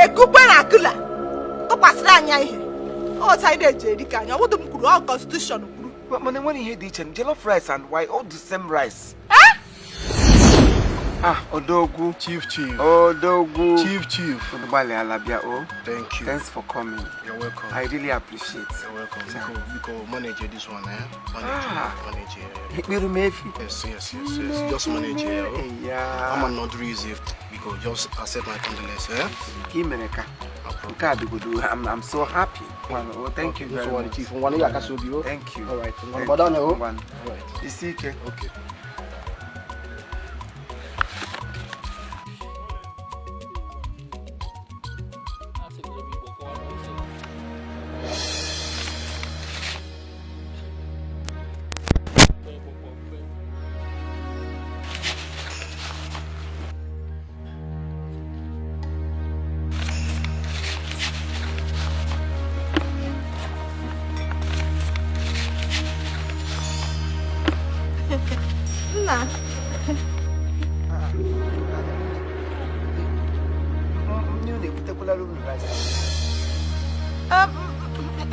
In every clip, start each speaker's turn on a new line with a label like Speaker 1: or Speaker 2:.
Speaker 1: Ekukwe na cooler tụkwasịrị anyị ihe. Otu anyị na-eji eri ka anyị, ọ bụdụ m kwuru, ọ constitution kwuru.
Speaker 2: Mana enwere ihe dị iche, jollof rice and white, all the same rice. Ah, Odogwu.
Speaker 3: Chief, chief.
Speaker 2: Odogwu.
Speaker 3: Chief, chief.
Speaker 2: Unu gbalịala bịa o.
Speaker 3: Thank you.
Speaker 2: Thanks for coming.
Speaker 3: You're welcome.
Speaker 2: I really appreciate.
Speaker 3: You're welcome. Biko, biko, manage this one, eh? Manage,
Speaker 2: Ah.
Speaker 3: manage.
Speaker 2: Ikperu m efi.
Speaker 3: Yes. Just manage it. Oh.
Speaker 2: Ya.
Speaker 3: I'm not easy. Biko, just accept my condolence, eh?
Speaker 2: Ka ị mere ka.
Speaker 3: No problem.
Speaker 2: Nke a dịgodo, I'm so happy. Oh, thank you very much.
Speaker 3: Chief. Ngwanu ya akasi obi, oh.
Speaker 2: Thank you.
Speaker 3: All right.
Speaker 2: Thank
Speaker 3: Ngwanu gbadanya,
Speaker 2: you.
Speaker 3: oh.
Speaker 2: Ngwanu.
Speaker 3: All right.
Speaker 2: Isi ike.
Speaker 3: Okay.
Speaker 1: Nna.
Speaker 2: Nne unu ebutekwala unu rice.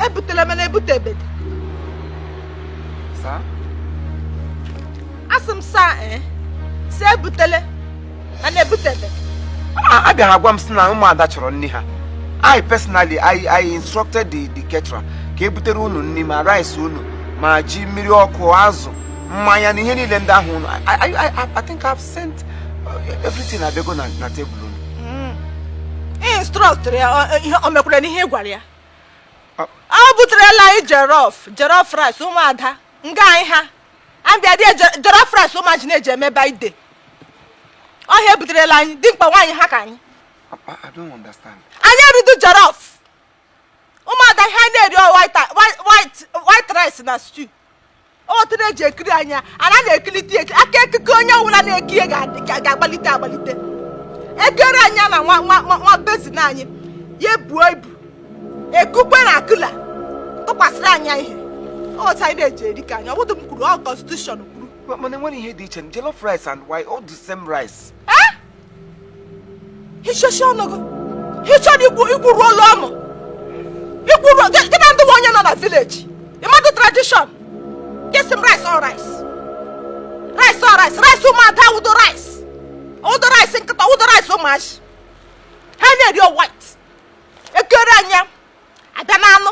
Speaker 1: Ebutela m na ebutebede.
Speaker 2: Sir?
Speaker 1: Asị m saa ee si ebutele mana ebutebe.
Speaker 2: A bịara gwa m sị na ụmụada chọrọ nri ha. I personally, I instructed the caterer ka e butere unu nri, ma rice unu, ma ji mmiri ọkụ, azụ, mmanya na ihe niile ndị ahụ unu. I think I've sent everything abịago na tebụl unu.
Speaker 1: Instruct ya ihe o mekwara n'ihe ị gwara ya. Ọ buterela anyị jollof rice ụmụada nga anyị ha abịa dị jollof rice ụmụaji na-eji eme birthday. Ọhịa ebuterela anyị dimkpa nwaanyị ha ka anyị.
Speaker 2: I don't understand.
Speaker 1: Anyị eridu jollof ụmụada ihe anyị na-eri white rice na stew. Otu na-eji ekiri anya ana na-ekilite eki aka ekike onye ọbụla na-eki ya ga-agbalite agbalite. Ekere anya na nwa nwa nwa basin anyị ya ebuo ibu. Ekukwe na cooler tụkwasịrị anyị ihe. Otu anyị na-eji eri ka anyị, ọ bụdụ m kwuru, ọ constitution kwuru.
Speaker 2: Mana enwere ihe dị iche, jollof rice and white, all the same rice.
Speaker 1: Hichachi ọnụ gị, hichara igwuru olu ọnụ igwuru gị na ndị onye nọ na village ịmadụ tradition. Gịsị m rice ọ rice rice ọ rice rice ụmụada wụdo rice wụdo rice nkịta wụdo rice ụmụazị ha na-eri white. Ekere anya abịa na anụ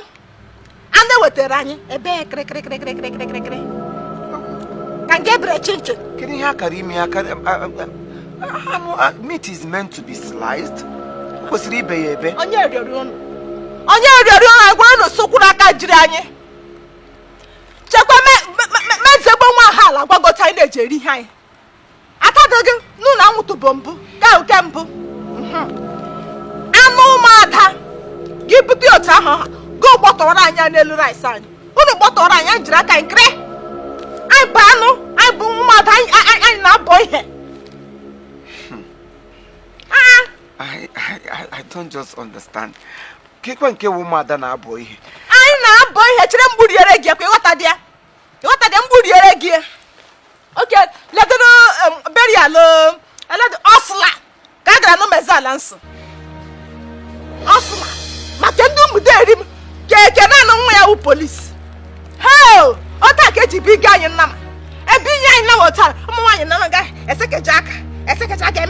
Speaker 1: anụ ewetara anyị ebe kịrịkịrịkịrịkịrịkịrịkịrị ka nke ebere chinchin.
Speaker 2: Kedu ihe akara ime akara anụ? Meat is meant to be sliced. Kwesịrị ibe ya ebe.
Speaker 1: Onye rịọrọ unu, onye rịọrọ unu agwara unu sokwuru aka jiri anyị chekwa mezegbo nwa ha ala gwagota anyị na-eji eri ihe anyị atadịghị n'ụlọ anwụtụbụ mbụ ka nke mbụ. Anụ ụmụada gị bute otu ahụ ha gị gbọtọrọ anyị n'elu rice anyị unu gbọtọrọ anyị anyị jiri aka anyị kịrị anyị bụ anụ anyị bụ ụmụada anyị na-abọ ihe.
Speaker 2: I don't just understand. Kekwa nke wụ ụmụada na-abọ ihe.
Speaker 1: Anyị na-abọ ihe chere mgburiere gị ekwe ịghọta dị ya ịghọta dị mgburiere gị. Oke ledoro burial eledo ọsụla ka a gara n'ụmụeze ala nsọ ọsụla maka ndị ụmụderi m ka eke naanị nwa ya wụ polisi. Heo otu a ka eji biga anyị nnama ebe inye anyị nnama otu a ụmụ nwaanyị nnama ga esekeja aka esekeja aka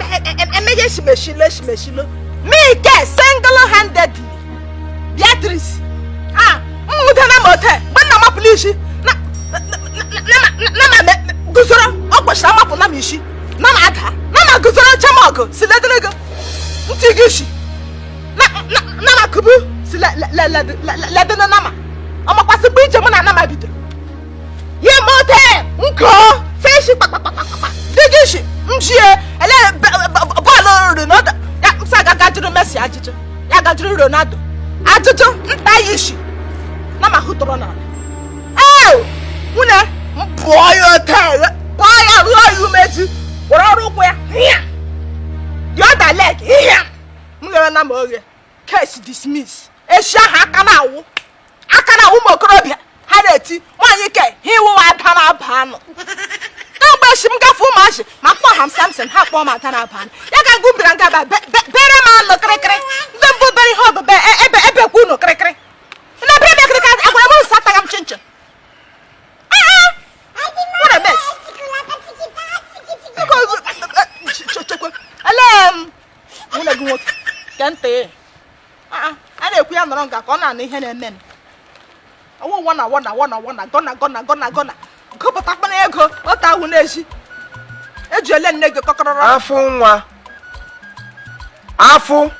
Speaker 1: emeghe eshimeshilo eshimeshilo mike single handedly Beatrice a nwude na ma ote mgbe nna mapụrụ isi na ma guzoro ọ kwesịrị amapụ na m isi na ma ada na ma guzoro chemọgụ si ledere gị ntị gị isi na ma kubu si ledere na ma ọmakwasị mgbe ije mụ na nama bidoro ye ma ote nkọ feshi kpakpakpakpakpa dị gị isi njie ele bọọlụ Ronaldo ya msa aga jụrụ Messi ajụjụ ya gajụrụ Ronaldo ajụjụ nta ya isi na ma hụtọrọ n'ala. Ee nwunye m bụọ ya ote bụọ ya rụọ ya umeji were ọrụ ụkwụ ya hịa the other leg hịa m ghere na ma oghe case dismiss echi ahụ aka na-awụ aka na-awụ ụmụ okorobịa ha na-eti nwaanyị ke ha iwụwa ada na-aba anụ kamgbe echi m gafe ụmụazị ma kpọọ ha m Samson ha kpọọ m ada na-aba anụ ya ga ngụ mbịara ngaba bere m anụ kịrịkịrị ndị mbụ. Nwanne gị nwoke ke ntị a na-ekwu ya nọrọ nga ka ọ na-anụ ihe na-eme m. Ọwụ wọna wọna wọna wọna gọna gọna gọna gọna gụpụta kpana ego otu ahụ na-eji eji ele nne gị kọkọrọrọ.
Speaker 2: Afụ nwa afụ.